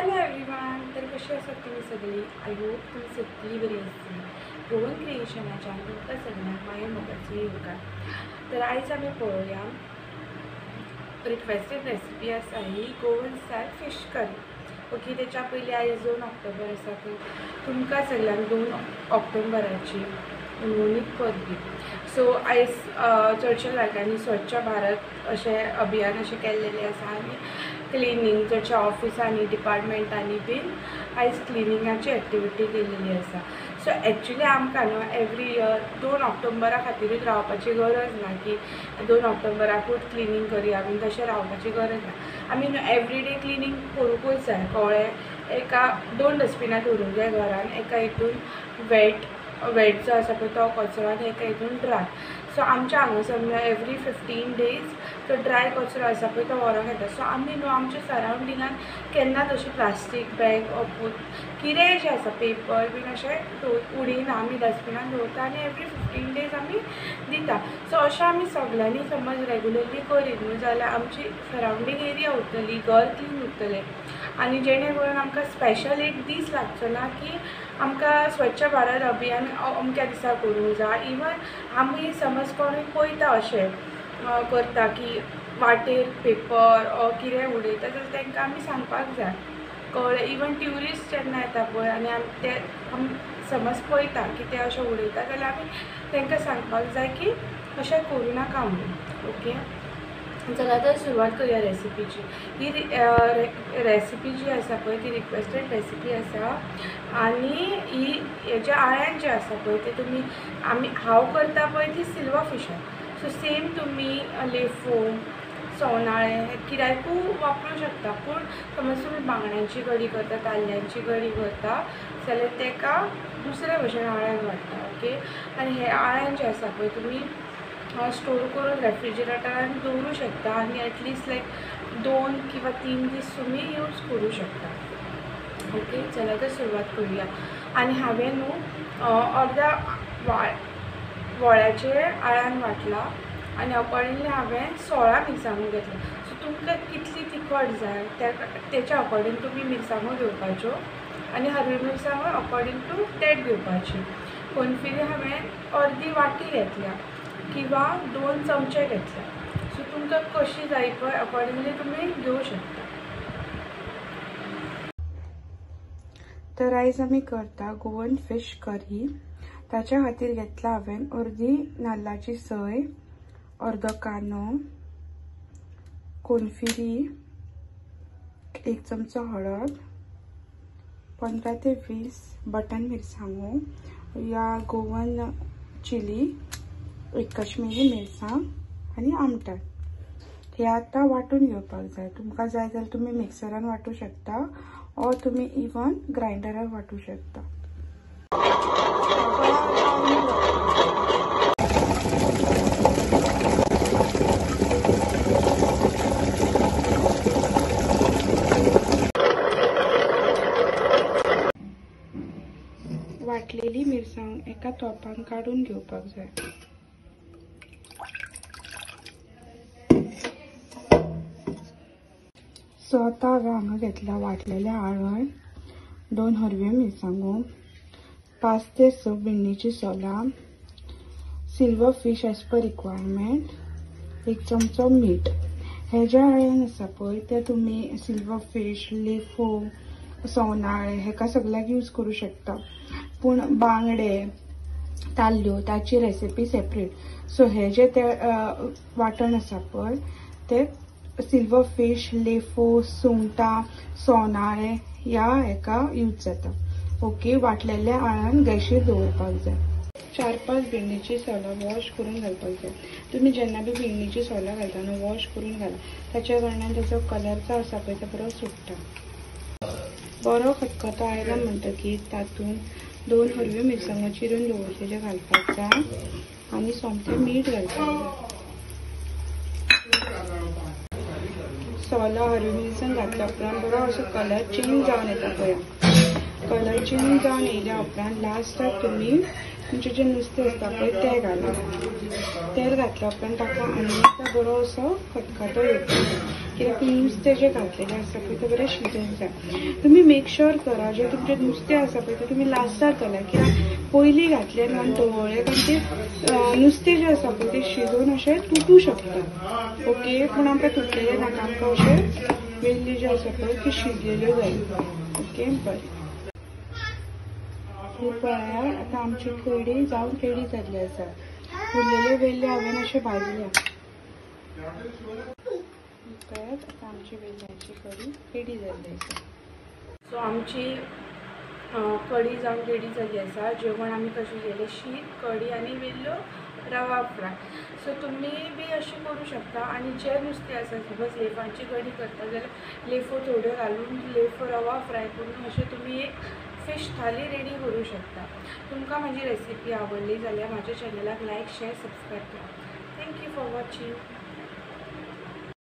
Hello everyone, तर कशी आसात तुमी सगळी? I hope तुमी सगळी बरी आसतली. गोवन क्रिएशनाच्या तुमकां सगळ्यांक मागीर मोगाचो येवकार. तर आयज आमी पळोवया रिक्वेस्टेड रेसिपी आसा ही Goan style fish curry. Okay, तेच्या पयलीं आयज 2 ऑक्टोबर आसा, तर तुमकां सगळ्यांक 2 ऑक्टोबराची उलोवणीक करपी. सो आयज चडश्या जाग्यांनी स्वच्छ भारत अशें अभियान अशें केल्लेलें आसा आनी क्लिनींग चडश्या ऑफिसांनी डिपार्टमेंटांनी बीन आयज क्लिनिंगाची एक्टिविटी केल्लेली आसा. सो एक्चुली आमकां न्हू एवरी इयर 2 ऑक्टोबरा खातीरूच रावपाची गरज ना की 2 ऑक्टोबराकूच क्लिनींग करया बीन, तशें रावपाची गरज ना. आमी न्हू एवरीडे क्लिनींग करूंकूच जाय, कळ्ळें? एका 2 डस्टबिनां दवरूंक जाय घरान, एका हितून वेट जो आसा पळय तो कचरो आनी एका हितून ड्राय. सो आमच्या हांगासर न्हू एवरी 15 डेज तो ड्राय कचरो आसा पळय तो व्हरोंक येता. सो आमी न्हू आमच्या सरावंडिंगान केन्नाच अशें प्लास्टीक बॅग कितेंय जें आसा पेपर बीन अशें उडयना, आमी डस्टबिनान दवरता आनी एवरी 15 डेज आमी दिता. सो अशें आमी सगळ्यांनी समज रेगुलरली करीत न्हू जाल्यार आमची सरावंडींग एरिया उरतली, घर क्लीन उरतलें आनी जेणे करून आमकां स्पेशल एक दीस लागचो ना की आमकां स्वच्छ भारत अभियान अमक्या दिसा करूंक जाय. इवन आमी समज कोणूय पळयता अशें करता की वाटेर पेपर ऑर कितें उडयता जाल्यार तांकां आमी सांगपाक जाय, कळ्ळें? इवन ट्युरिस्ट जेन्ना येता पळय आनी आमी ते आमी समज पळयता की ते अशें उडयता जाल्यार आमी तांकां सांगपाक जाय की अशें करूं नाका म्हणून. ओके, चला तर सुरवात करूया रेसिपीची. ही रेसिपी जी आसा पळय ती रिक्वेस्टेड रेसिपी आसा आनी ही हेज्या आळ्यान जें आसा पळय ते तुमी आमी हांव करता पळय ती सिल्वर फिशान. सो सेम तुमी लेफो सोनाळे कित्याकूय वापरूंक शकता, पूण समज तुमी बांगड्यांची कडी करता, ताल्ल्यांची कडी करता जाल्यार ताका दुसरे भशेन आळ्यान वाडटा. ओके, आनी हे आळ्यान जें आसा पळय तुमी स्टोर करून रेफ्रिजरेटरान दवरूं शकता आनी एटलिस्ट लायक 2 किंवा 3 दीस तुमी यूज करूं शकता. ओके, चला तर सुरवात करूया. आनी हांवें न्हू अर्दा वोळ्याचें आळ्यान वांटलां आनी अकॉर्डिंगली हांवें 16 मिरसांगो घेतल्या. सो तुमकां कितली तिखट जाय तेच्या अकॉर्डिंग तुमी मिरसांगो घेवपाच्यो आनी हरवी मिरसांगो अकॉर्डिंग टू that घेवपाची. कोनफिरी हांवें अर्दी वाटी घेतल्या किंवा 2 चमचे घेतल्या. सो तुमकां कशी जाय पळय अकॉर्डिंगली तुमी घेवं शकता. तर आयज आमी करता गोवन फिश करी. ताच्या खातीर घेतला हांवें अर्दी नाल्लाची सय, अर्दो कांदो, कोनफिरी, 1 चमचो हळद, 15 ते 20 बटन मिरसांगो या गोवन चिली, 1 काश्मीरी मिरसांग आनी आमटाण. हे आतां वांटून घेवपाक जाय. तुमकां जाय जाल्यार तुमी मिक्सरान वांटू शकता ऑर तुमी इवन ग्रायंडरान वांटू शकता. वाटलेली मिरसांग एका तोपान काडून घेवपाक जाय. सो आतां हांवें हांगा घेतला वाटलेलें आळण, 2 हरव्यो मिरसांगो, 5 ते 6 भेंडीची सोलां, silver fish as per requirement, 1 चमचो मीठ. हे जे आळण आसा पळय ते तुमी सिल्वर फिश, लेफो, सोनाळे हेका सगळ्याक यूज करूं शकता, पूण बांगडे, ताल्ल्यो ताची रेसिपी सेपरेट. सो हे जे ते वांटण आसा पळय ते सिल्वर फिश, लेफो, सुंगटां, सोनाळे ह्या हेका यूज जाता. ओके, वाटलेल्या आळ्यान गॅशीर दवरपाक जाय. 4-5 भेंडीची सोलां वॉश करून घालपाक जाय. तुमी जेन्ना बी भेंडीची सोलां घालता न्हू वॉश करून घाला, ताच्या कारणान ताचो कलर जो आसा पळय तो बरो सुट्टा. बरो खतखतो आयला म्हणटकीर तातूंत 2 हरव्यो मिरसांगो चिरून दवरलेल्यो घालपाक जाय आनी सोमतें मीठ घालपाक जाय. सोलां हरवी मिरसांग घातल्या उपरांत बरो असो कलर चेंज जावन येता पळय. कलर चेंज जावन येयल्या उपरांत लास्टाक तुमी तुमचें जें नुस्तें आसता पळय तें घाला. तेल घातल्या उपरांत ताका आनी एकदां बरो असो खतखतो येवपाक जाय, कित्याक नुस्तें जें घातलेलें आसा पळय तें बरें शिजोवंक जाय. तुमी मेक शुअर करा जें तुमचें नुस्तें आसा पळय तें तुमी लास्टाक घाला, कित्याक पयलीं घातलें न्हू आनी धवळ्ळें कारण तें नुस्तें जें आसा पळय तें शिजोवन अशें तुटूं शकता. ओके, पूण आमकां तुटलेलें नाका, आमकां अशें वेल्ली ज्यो आसा पळय त्यो शिजलेल्यो जाय. ओके, बरें, ही पळया आतां आमची कडी जावन रेडी जाल्ली आसा. उरलेले वेल्ले हांवें अशें भाजल्या. पळयात आतां आमची वेल्ल्याची कडी रेडी जाल्ली आसा. सो आमची कडी जावन रेडी जाल्ली आसा. जेवण आमी कशें केलें, शीत, कडी आनी वेल्ल्यो रवा फ्राय. सो तुमी बी अशें करूं शकता. आनी जें नुस्तें आसा, सपोज लेफांची कडी करता जाल्यार लेफो थोड्यो घालून लेफो रवा फ्राय करून अशें तुमी एक फिश थाली रेडी करूं शकता. तुमकां म्हाजी रेसिपी आवडली जाल्यार म्हाज्या चॅनलाक लायक, शेअर, सबस्क्रायब करा. Thank you for watching.